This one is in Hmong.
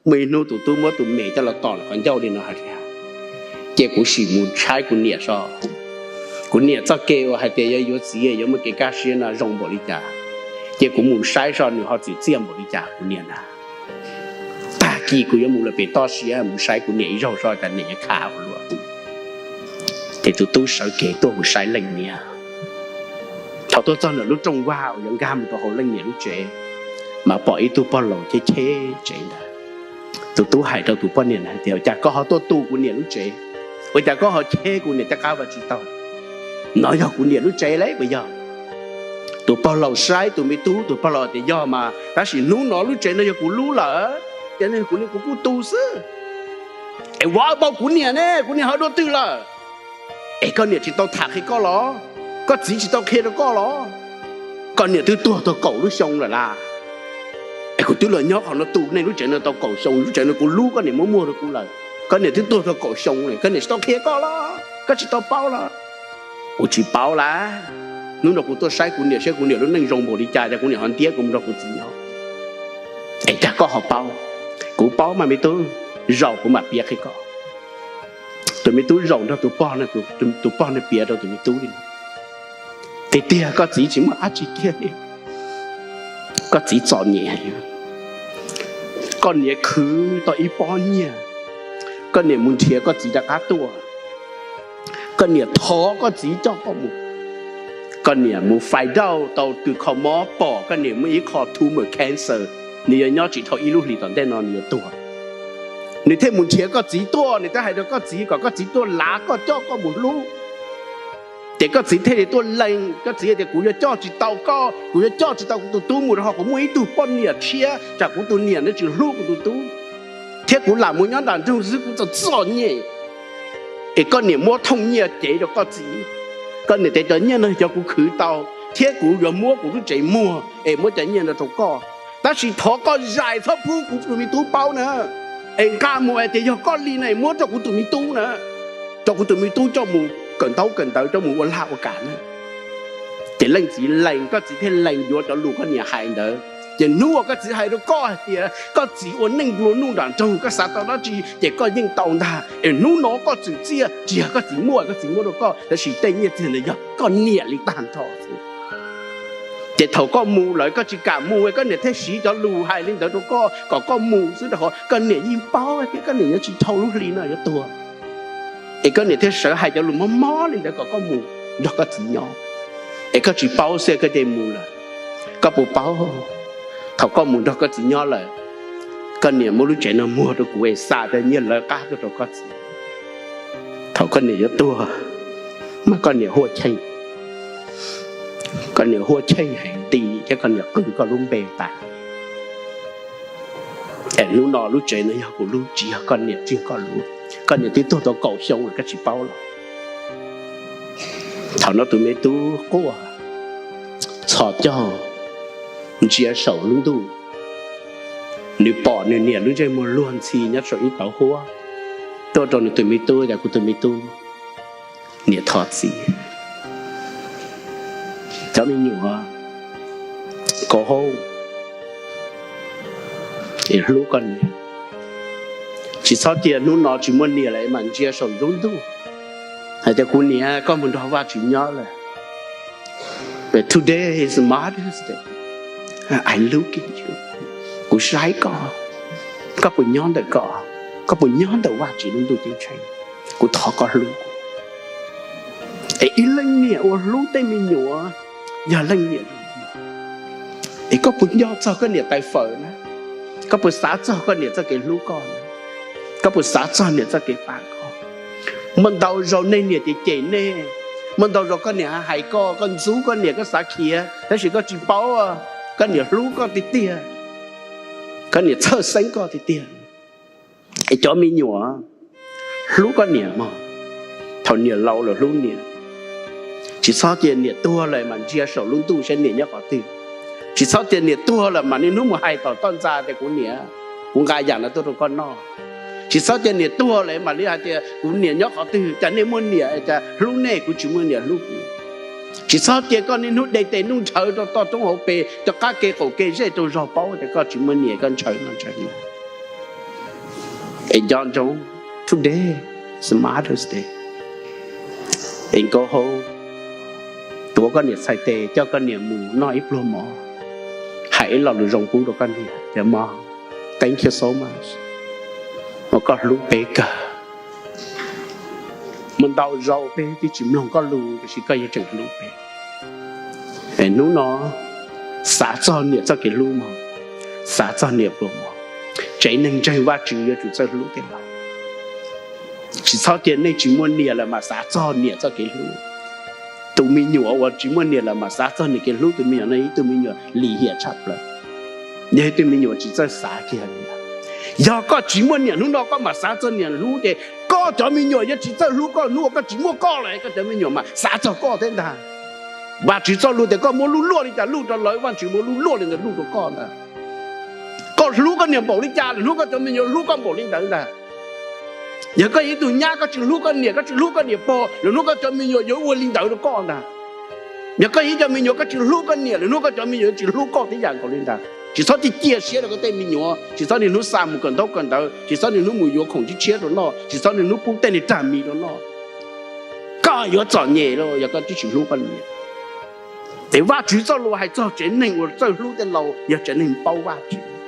Muaj ib hnub tus tub muab tus me coj los tom qhov ncauj li no hais tias, ces kuv sim mus saib kuv niam so, kuv niam txoj kev uas hais tias yuav yuav txiv yuav muaj kev kaj siab no zoo npaum li cas, ces kuv mus saib so nws ho txim txiaj npaum li cas kuv niam na. Tag kis kuv yuav mus lawm pem toj siab mus saib kuv niam ib zaug so cas niam yuav khav ua luaj. Ces tus tub sawv kev tuaj mus saib leej niam. Thaum tuaj txog ntawm lub rooj vag uas yuav nkag mus rau hauv leej niam lub tsev, mas pom ib tug pog laus cheb cheb tsev ntawd. Tus tub hais rau tus poj niam hais tias, Ua cas koj ho tuaj tu kuv niam lub tsev? Ua cas koj ho cheb kuv niam tej qab vaj tsis tau? No yog kuv niam lub tsev lawm puas yog? Tus pog laus saib tus me tub, tus pog laus tias, Yog mas, tab sis hnub no lub tsev no yog kuv lub lawm, ces kuv li kuv kuj tu xwb. Es vov npau kuv niam ne, kuv niam ho dua twg lawm? Es koj niam tsis tau tham qhia koj los? Koj txiv tsis tau qhia rau koj los? Koj niam twb tuag tau kaum lub xyoo lawm las. Es kuv twb los nyob qhov no tu nej lub tsev no tau kaum xyoo, lub tsev no kuv lub, koj niam muab muag rau kuv lawm. Koj niam twb tuag tau kaum xyoo lawm, koj niam tsis tau qhia koj los? Koj tsis tau paub los? Kuv tsis paub las. Hnub no kuv tuaj saib kuv niam saib kuv niam lub neej zoo npaum li cas, cas kuv niam ho ntiab kuv mus nrog kuv txiv nyob. Es cas koj ho paub? Kuv paub mas me tub, zaum kuv mam piav qhia koj. Tus me tub zaum nrog tus pog, tus pog no piav rau tus me tub li no, Tiag tiag koj txiv tsis muaj dab tsi kiag li. Koj txiv txom nyem heev. Koj niam khwv tau ib pob nyiaj, koj niam mus nrhiav koj txiv rov qab tuaj. Koj niam thov koj txiv coj koj mus. Koj niam mus fais daj tau tus kho mob pom koj niam muaj ib qho tumor cancer, nws yuav nyob tsis dhau ib lub hlis tom ntej no nws yuav tuag. Nws thiaj mus nrhiav koj txiv tuaj, nws thiaj hais rau koj txiv kom koj txiv tuaj lav koj coj koj mus hlub. Ces koj txiv thiaj li tuaj lees, koj txiv tias, Kuv yuav coj tsis tau koj, kuv yuav coj tsis tau kuv tus tub mus rau qhov kuv muaj ib tug poj niam tshiab, tsam kuv tus niam no tsis hlub kuv tus tub, thiab kuv lam mus nyob nram nroog xwb kuv txom txom nyem. Es koj niam muab thooj nyiaj cev rau koj txiv. Koj niam tias, Cov nyiaj no cov kuv khwv tau, thiab kuv yuav muab kuv lub tsev muag es muab cov nyiaj no rau koj. Tab sis thov koj zais txhob pub kuv tus me tub paub na, es nqa mus hais tias yog koj li na, muab rau kuv tus me tub na, rau kuv tus me tub coj mus kawm ntaub kawm ntawv, coj mus ua lag ua kam na. Ces leej txiv lees, koj txiv thiaj lees yuav cov lus koj niam hais ntawd. Ces hnub uas koj txiv hais rau koj hais tias koj txiv ua neej nplua nuj nram nroog, koj xav tau dab tsi ces koj yeej tau ntag. Es hnub no koj txwm txiaj tsis yog koj txiv muaj, koj txiv muab rau koj, tab sis tej nyiaj txiag ntawd yog koj niam li tag nrho xwb. Ces thaum koj mus lawm koj tsis kam mus, koj niam thiaj siv cov lus hais li ntawd rau koj kom koj mus xwb, rau qhov koj niam yeej paub tias koj niam yuav tsis dhau lub hli no yuav tuag. Es koj niam thiaj sawv hais cov lus mob mob li ntawd kom koj mus nrog koj txiv nyob. Es koj tsis paub xwb koj cia li mus lawm. Koj puas paub, thaum koj mus nrog koj txiv nyob lawm, koj niam muab lub tsev no muag rau kuv es xa cov nyiaj lawv qab tuaj rau koj txiv. Thaum koj niam yuav tuag, mas koj niam huaj cheej, koj niam huaj cheej heev ti thiab koj niam qw koj lub npe tas. Es hnub no lub tsev no yog kuv lub, tsis yog koj niam tsis yog koj lub. Koj niam twb tuag tau kaum xyoo lawm koj tsis paub los? Thaum no tus me tub quaj txhos caug ntsia saum lub ntuj, nws pom nws niam lub ntsej muag luag ntxhi nyob saum ib tauv huab, tuaj rau nws tus me tub tias, Kuv tus me tub, niam thov txim. Cov me nyuam, go home es hlub koj niam. Tsis txhob cia hnub no tsis muaj niam lawm es mam ntsia saum lub ntuj hais tias, Kuv niam, koj mus nrog Vajtswv nyob lawm. But today is Mother's Day. I look at you. Kuv saib koj, koj puas nyob ntawm koj, koj puas nyob ntawm Vajtswv lub ntuj ceeb tsheej? Kuv thov koj hlub kuv. Es ib leej niam uas hlub tej me nyuam yog leej niam zoo. Es koj puas nco txog koj niam tais fawm na? Koj puas xav txog koj niam txoj kev hlub koj na? Koj puas xav txog niam txoj kev pab koj? Muaj ntau zaus nej niam cem cem nej, muaj ntau zaus koj niam hais koj, koj ntxub koj niam, koj xav khiav, tab sis koj tsis paub, koj niam hlub koj tiag tiag, koj niam txhawj xeeb koj tiag tiag. Es cov me nyuam, hlub koj niam mog. Thaum niam laus lawm hlub niam. Tsis txhob cia niam tuag lawm mas ntsia saum lub ntuj saib niam nyob qhov twg. Tsis txhob cia niam tuag lawm mas niaj hnub mus hais tom toj ntxa tias, Kuv niam, kuv nqa yam no tuaj rau koj noj. Tsis txhob cia niam tuag lawm mam li hais tias, Kuv niam nyob qhov twg, cas nej muaj niam cas hlub nej, kuv tsis muaj niam hlub kuv. Tsis txhob cia koj niaj hnub de tes nuj nrhawv rau toj roob hauv pes, rov qab kev qaum kev zej rau zog paub tias koj tsis muaj niam, koj ntshaw no ntshaw no. Es nco ntsoov, today is Mother's Day. Es nkauj hau, tuav koj niam txhais tes coj koj niam mus noj ib pluag mov, hais ib lo lus zoo pub rau koj niam tias, Mom, thank you so much, uas koj hlub peb kawg. Muaj ntau zaus peb twb tsis mloog koj lus tiam sis koj yeej tseem hlub peb. Hnub no xav txog niam txoj kev hlub mog, xav txog niam pluag mog. Tsev neeg ntseeg Vajtswv yuav tsum txawj hlub tej laus. Tsis txhob tias nej tsis muaj niam lawm mas xav txog niam txoj kev hlub. Tus me nyuam uas tsis muaj niam lawm mas xav txog niam kev hlub tus me nyuam no ib tug me nyuam lim hiam tshaj plaws. Yog ib tug me nyuam tsis txawj xav kiag li. Yog koj tsis muaj niam hnub no koj mam xav txog niam hlub ces koj cov me nyuam yuav tsis txawj hlub koj. Hnub uas koj tsis muaj koj lawm koj cov me nyuam mas xav txog koj thiab ntag. Vajtswv txoj lus tias koj muab lub luaj li cas luj rau lawv, Vajtswv muab lub luaj li ntawd luj rau koj ntag. Koj hlub koj niam npaum li cas lawm hnub koj cov me nyuam hlub koj npaum li ntawd ntag. Yog koj yog ib tug nyab koj tsis hlub koj niam, koj tsis hlub koj niam pog, lawm hnub koj cov me nyuam yuav ua li ntawd rau koj ntag. Yog koj yog ib cov me nyuam koj tsis hlub koj niam, lawm hnub koj cov me nyuam yuav tsis hlub koj tib yam nkaus li ntag. Tsis txhob cia siab rau koj tej me nyuam, tsis txhob niaj hnub xa mus kawm ntaub kawm ntawv, tsis txhob niaj hnub mus yuav khoom tshiab tshiab rau noj, tsis txhob niaj hnub pub tej niag rag mis rau noj. Koj yuav txom nyem lawm yog koj twb tsis hlub koj niam. Es Vajtswv txoj lus hais txog tsev neeg uas txawj hlub tej laus yog tsev neeg paub Vajtswv.